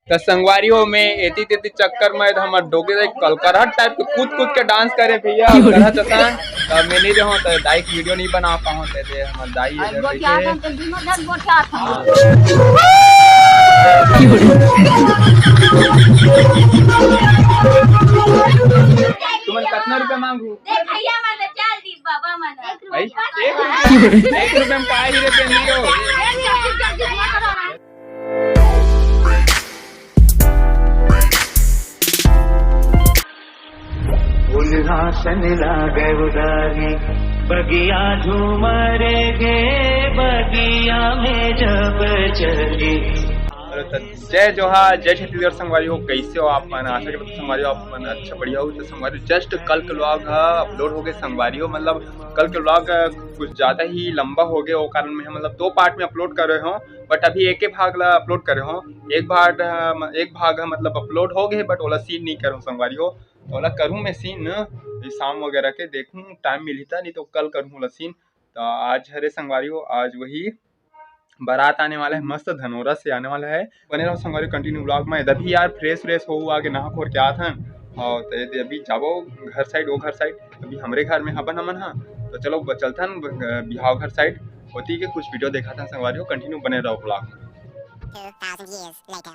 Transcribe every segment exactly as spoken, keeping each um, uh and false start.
त संगवारी हो, मैं एती तेती चक्कर में हमर डोगे दाई कलकरहा टाइप के कूद कूद के डांस करे भैया, कलकरहा जैसा। त मैं नहीं रहूं त दाई के वीडियो नहीं बना पाऊं, ते दे हमर दाई ये अरे जैसे गोठिया के। हम तो दुनों जन गोठिया था। तुमन कितना रुपया मांगू? देख भैया मन तो चल दी बाबा मन। भाई, एक रुपया, एक रुपया में पाए ही रहते नहीं हो। उल्हासन लागे उदारी, बगिया झूमरे गे, बगिया में जब चली। हेलो, त जय जोहार, जय छत्तीसगढ़ संगवारी हो, कैसे हो आप मन? आशा करता हूँ संगवारी हो आप मन अच्छा बढ़िया हो। तो संगवारी just कल के vlog ह upload हो गए संगवारी हो, मतलब कल के vlog कुछ ज्यादा ही लंबा हो गया, वो कारण मैं मतलब दो part में upload कर रहे हूँ, but अभी एक ही भाग ला upload करे हूँ। एक भाग ह, एक भाग ह मतलब upload हो गए, but ओला scene नहीं करूँ संगवारी हो, ओला करूँ मैं scene ये शाम वगैरह के, देखूँ time मिली था, नहीं तो कल करूँ ओला scene। तो आज हरे संगवारी हो, आज वही बारात आने वाला है, मस्त धनोरा से आने वाला है। बने रहो संगवारी continue vlog में। अभी यार fresh व्रेश हो आके नहा खोर के आत हन, और तो ये अभी जाबो घर side, वो घर side, अभी हमरे घर में हबन हमन हा। तो चलो ब-, चलथन ब-, बिहाव घर side होती के कुछ वीडियो देखा था संगवारी हो, continue बने रहो vlog में। Two thousand years later.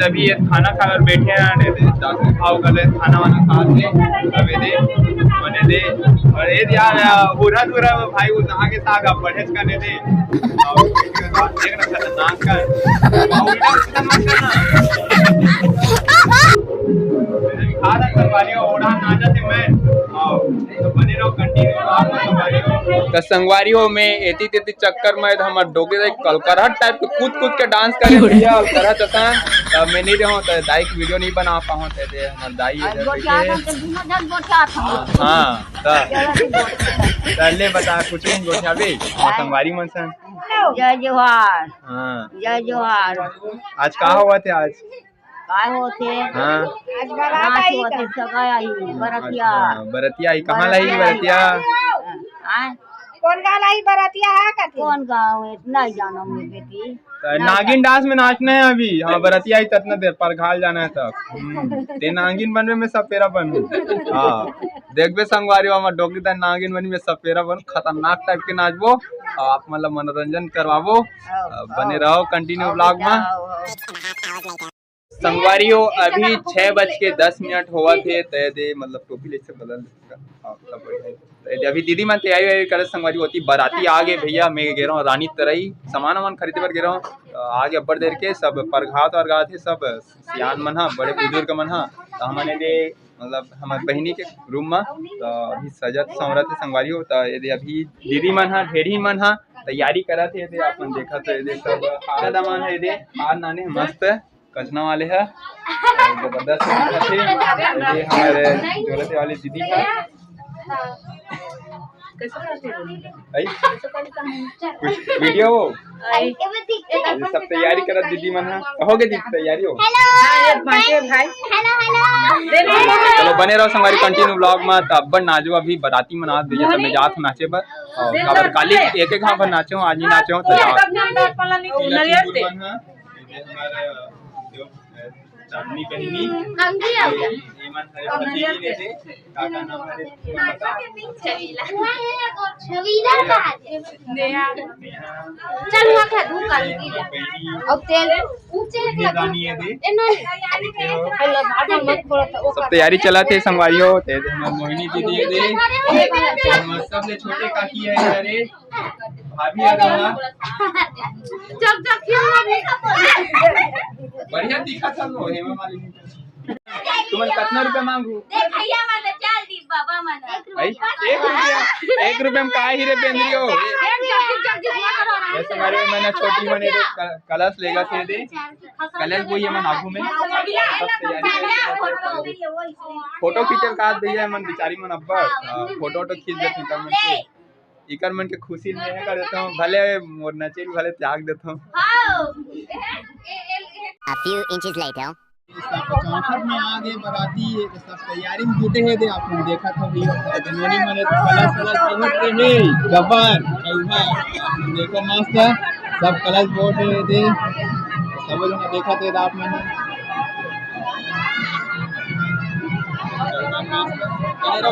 अभी ये खाना खा कर बैठे हैं, ने दे, चाकू खाओ कर ले, खाना वाना खा ले, अबे दे, मने दे, और ये यार, हुरन हुरन भाई, वो नहा के साग आप बढ़े का ने दे। और देख ना, खतरनाक का। और उल्टा सीधा मत करना। खा रहा संगवारी हो, उड़ान आ जाते मैं। आओ, तो बने रहो, continue, आप संगवारी हो। तो संगवारी हो, मैं एती तेती चक्कर में हमर डोगी दाई कलकरहट type के कूद कूद के dance करे भैया, और करत असन। त मैं नहीं रहूं त दाई के video नहीं बना पाऊं, ते दे हमर दाई आज इधर गोठिया बैठे। था, तो दुनो जन गोठिया था। हाँ, त जरा से गोठिया। त ले बता, कुछ नहीं गोठियाबे, हमर संगवारी मन सन। जय जोहार। हाँ। जय जोहार। आज का होवत हे आज? काय होत हे? हाँ। आज बारात नाच आई होत हे, का? सगाई आई, बरतिया। अच्छा, बरतिया आई, कहाँ लाई बरतिया? आय? कौन गाँव लाई बरतिया है कथी? कौन गाँव है? नहीं जानो मैं बेटी। तो नागिन dance में नाचना है अभी। हाँ, बरतिया आई ततना देर, परघाल जाना है तब। हम्म, ते नागिन बनबे में सपेरा बनबो। हाँ, देखबे संगवारी हो, हमर डोगी दाई नागिन बनी में सपेरा बन, खतरनाक type के नाचबो। और आप मन ला मनोरंजन करवाबो। आओ, बने आओ। रहो continue आओ vlog बेटा, में। आओ, आओ। संगवारी हो, अभी छह बज के दस मिनट होवत हे, ते दे, मतलब, टोपी ले से बदल देगा। हाँ, सब बढ़िया हे। ते दे, अभी दीदी मन तैयारी वैयारी करत संगवारी होती, बराती आ गे भैया, मैं गे रहूं रानी तरई, सामान वामान खरीदे बर गे रहूं, आ गे अब्बड़ देर के, सब परघात वरघात हे, सब सियान मन हा, बड़े बुजुर्ग मन हा, त हमन ए दे, मतलब, हमर बहिनी के room मा, त अभी सजत संवरत हे संगवारी हो, त ए दे अभी दीदी मन हा, ढेरी मन हा, तैयारी करत हे, ए दे अपन देखत हो, ए दे सब हार दमान हे, ए दे हार नाने मस्त, कचना वाले है, जबरदस्त दिखत हे। ये हमारे जोरत वाली दीदी है। आई? कुछ video हो? ये सब तैयारी करत दीदी मन है। हो गे दीदी तैयारी हो? हेलो भाई। चलो बने रहो संगवारी continue vlog में। त अब्बड़ नाचो अभी बराती मन आत भैया, त मैं जात हूँ नाचे बर। और काबर काली एक एक घाव भर नाचे हूँ, आज नहीं नाचे हूँ, त जात। चांदनी पहनी। कंघी आ गया। ये मन है, पति जी ने दे, का, का नाम है? छबीला। छबीला का है। नेहा। चल, वहाँ का धूप काल की ला। पहनी। और तेल ऊंचे ये लगा। रानी ये दे। ए, नहीं। हेलो, भाषण मत बोलो तो। सब तैयारी चलत हे संगवारी हो, ते दे हमर मोहिनी दीदी ये दे। हमर सबले छोटे काकी है, अरे। भाभी आ गया। जब जब क्यों ना देखा बोल। बढ़िया दिखा सब लोग, हेमा मालिनी। तुमन कतना रुपया मांगू? देख भैया, मैं तो चल दी बाबा मन। भाई, एक रुपया, एक रुपया में का ही रे बेंदरी हो? जल्दी, जल्दी, जल्दी, हुआ करो, आराम से। जैसे हमारे में ना छोटी मने तो क-, कलश लेगा से दे। कलश वो ये मन आगू में। सब तैयारी करके फोटो खींचल का भैया मन बिचारी मन अब्बड़। हाँ, फोटो वोटो खींच देते हैं, तब मन के इकर मन के खुशी में कर देता हूँ, भले मोर नचेल भले त्याग देता हूँ। हाँ। A few inches later। सब चौखट में आ गए बराती, ये तो सब तैयारी में जुटे हैं। दे आप लोग देखा था भैया, जनवरी में तो कलश वलश बहुत रहे, जबर, कौवा। देखो मस्त है, सब कलश बहुत रहे थे, सब लोग देखा थे आप मैंने।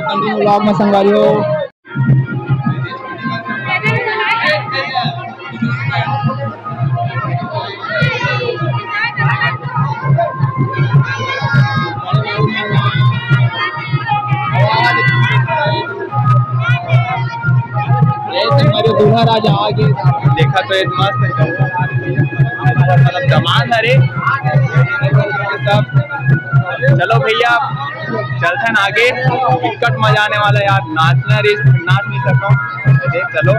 Continue vlog में संगवारी हो। जैसे हमारे दूल्हा राजा आ गए, देखा तो एक मस्त मतलब दमान हरे सब। चलो भैया, चलथन आगे, बिकट मजा आने वाला है यार। नाचना रे, नाच नहीं सकता हूँ। अरे चलो,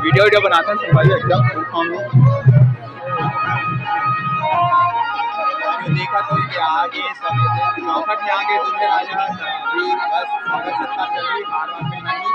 video video बनाते हैं सब भाई एकदम full form में। देखा तो ये आगे सब चौखट में आगे दूल्हे राजा, अभी बस स्वागत सत्कार चल रही, हार वार पहनाएंगे।